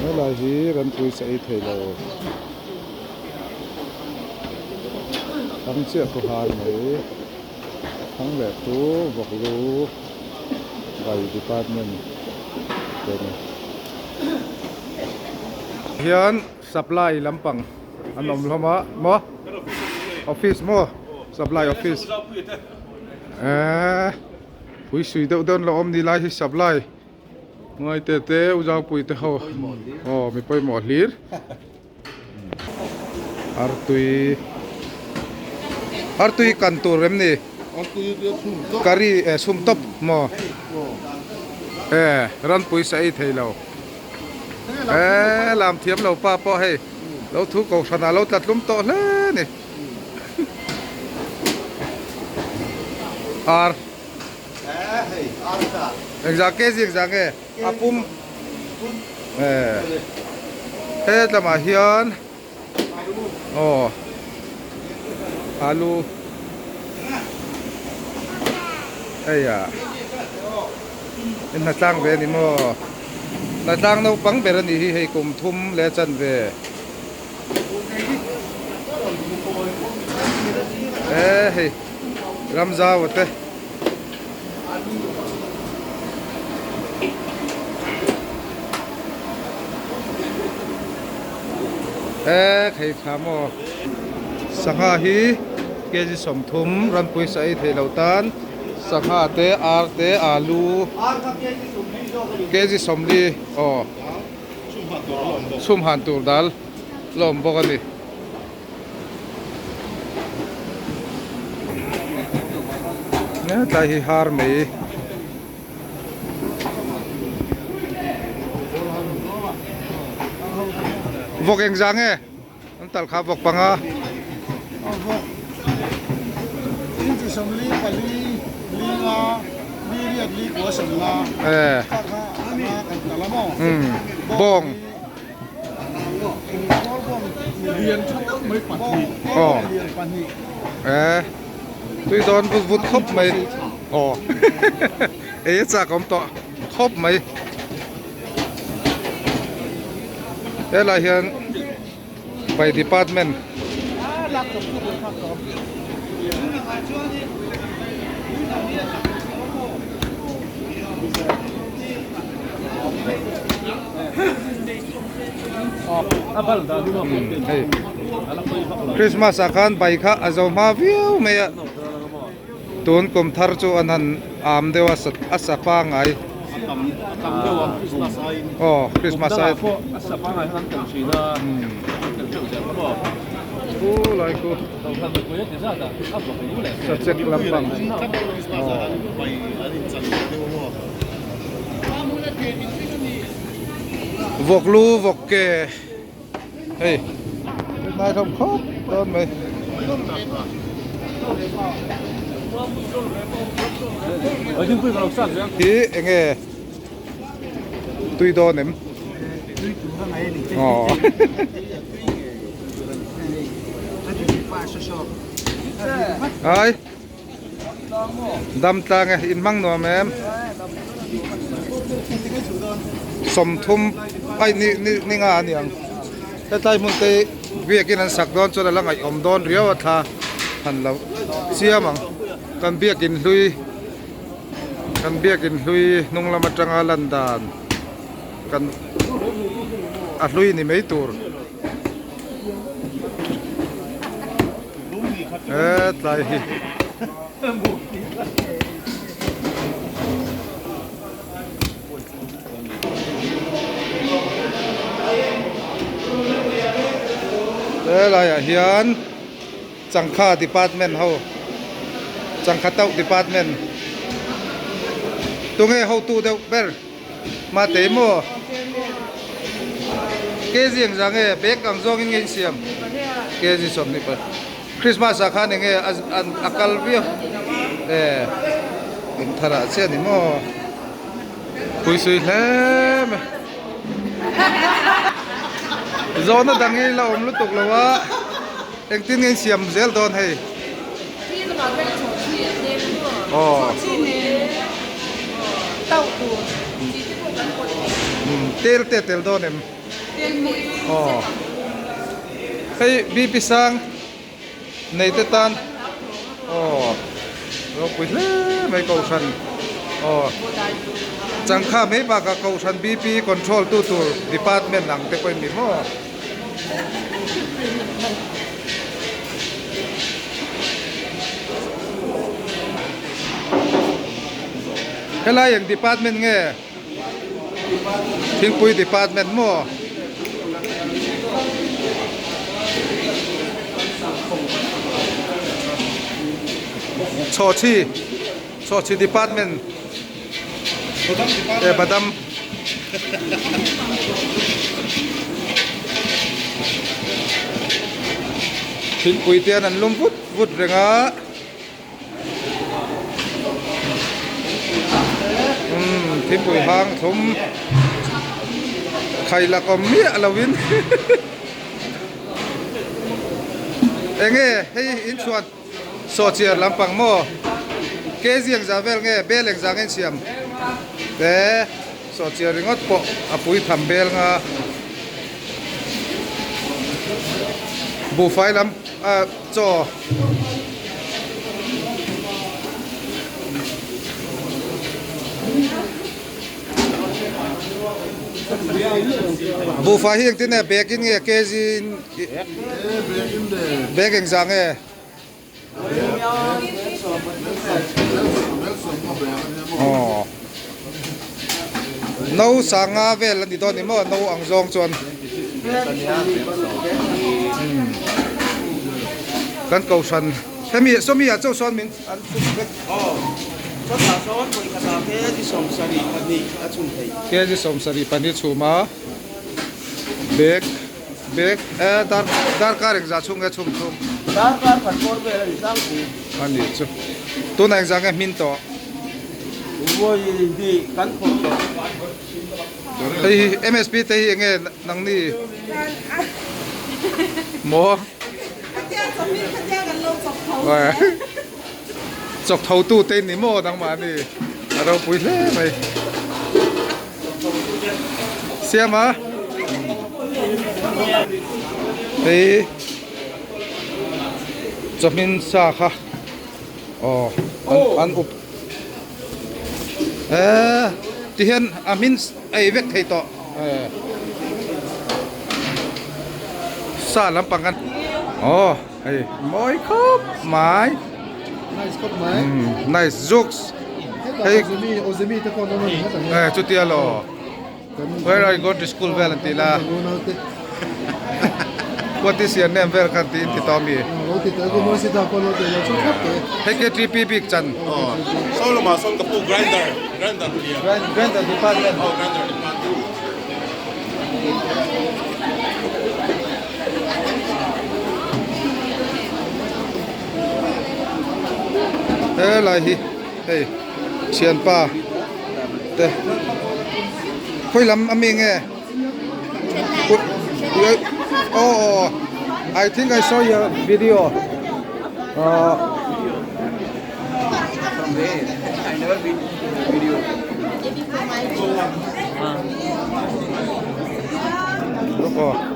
Helai hi Ranpui sa ei thei lo thang chiah khu har mai thang leh chu vawk lu bai department te a ni. Hian supply lampang an awm hlawm a maw office maw supply office eee pui sui deuh deuh an lo awm ni lai hi supply ngaite te u zaupui te ho aw mi pawimawh hlir artui artui kan tur em ni curry eh chhum tawp maw eh ranpui sa ei thei lo eh lam thiam lo pa pawh hei lo thu kohhran ah lo tla tlum tawh hle a ni ar Engzah ke zing zah nge a pum eh hetlamah hian aw alu hei ah in hnatlang ve a ni maw hnatlang naupang ber a nih hi hei kum thum leh chanve. E hei ramzau te e thei tha maw sangha hi kg 30 ranpui sa ei thei lo tan sangha te ar te alu kg 40 aw. Chhum han tur dal la awm bawk a ni. Hetlai hi har mai. Vawk engzah nge? An tal kha vawk panga. Vawk inchi sawmli pali li nga li riat li kua sawm nga kha kha anga kan tal a maw bawng kawl bawng lian tha tak mai pahnih lian pahnih tui dawn vut vut khawp mai aw ei a chak awm tawh khawp mai. Helai hian by department hei Christmas ah khan bai kha a zo hma viau mai a. Tun kum thar chu an han am deuh a a sa pangai. Aw Christmas ai. Khu lai khu. Sachek lampang. Vawk lu vawk ke. Hei hnai hlawm khawp dawn mai. Hi enge tui dawn em? Aw. Ai dam tlang e in hmang nuam em? Sawmthum ai ni ni ni nga a ni ang hetlai hmun te biakin an sak dawn chuan a la ngaihawm dawn riau a thla han lo chiam ang kan biakin hlui kan biakin hlui hnung lam atanga lan dan kan a hlui ni mai tur. Hetlai hi helaiah hian changkha department ho changkha tauh department tunge hotu deuh ber. Mate maw? Kg engzah nge bag ang zawngin nge in siam? Kg 24. Christmas ah khan enge a kal viau e kum thar ah chiah ni maw? Pui sui hle mai. Zawhna dang hi la awm lutuk lo a, engtin nge in siam zel dawn hei? Aw. Umm tel te tel dawn em? Aw hei BP sang nei te tan aw ropui hle mai kohhran aw changkha mai bakah kohhran BP control tu tur department ang te pawh in ni maw. Helai eng department nge? Thingpui department maw? Chhawchhi Chhawchhi department eh badam Thingpui te an lum vut vut reng a. Umm thingpui hang thlum khailak awm miah lovin enge hei inchhuan sawhchiar lampang maw kg engzah vel nge bel engzah nge insiam te sawhchiar ringawt pawh a pui tham bel nga buhfai lam ah chaw. Buhfai hi engtin nge bag in nge kg in bag engzah nge? Aw No sanga vel a ni dawn ni maw no ang zawng chuan. Kan kohhran hemi sawmi ah chauh sawn min an chhun vek. Aw chawtah sawn vawi khatah kg 72 a chhun thei. Kg 72 chhum a bag bag e dar darkar engzah chhung nge chhum thung. Darkar khat bawr vel a ni tlangpui. A ni chu tunah engzah nge hmin tawh. Vawi hnih kan phawrh tawh. Hei hi MSP te hi enge nangni maw chawk tho tu te ni maw nangmahni a ropui hle mai siam a hei chawhmin sa kha aw an up. Eee ti hian a hmin ei vek thei tawh eee sa lampang kan aw hei mawi khawp mai nice khawp mai nice jokes hei eh chutia law where are you going to school vel an tih la what is your name vel khan tiin ti tawh ami hei KTP bik chan grinder department helai hi hei thianpa te khawi lam a mi nge aw aw I think I saw your video ah aw.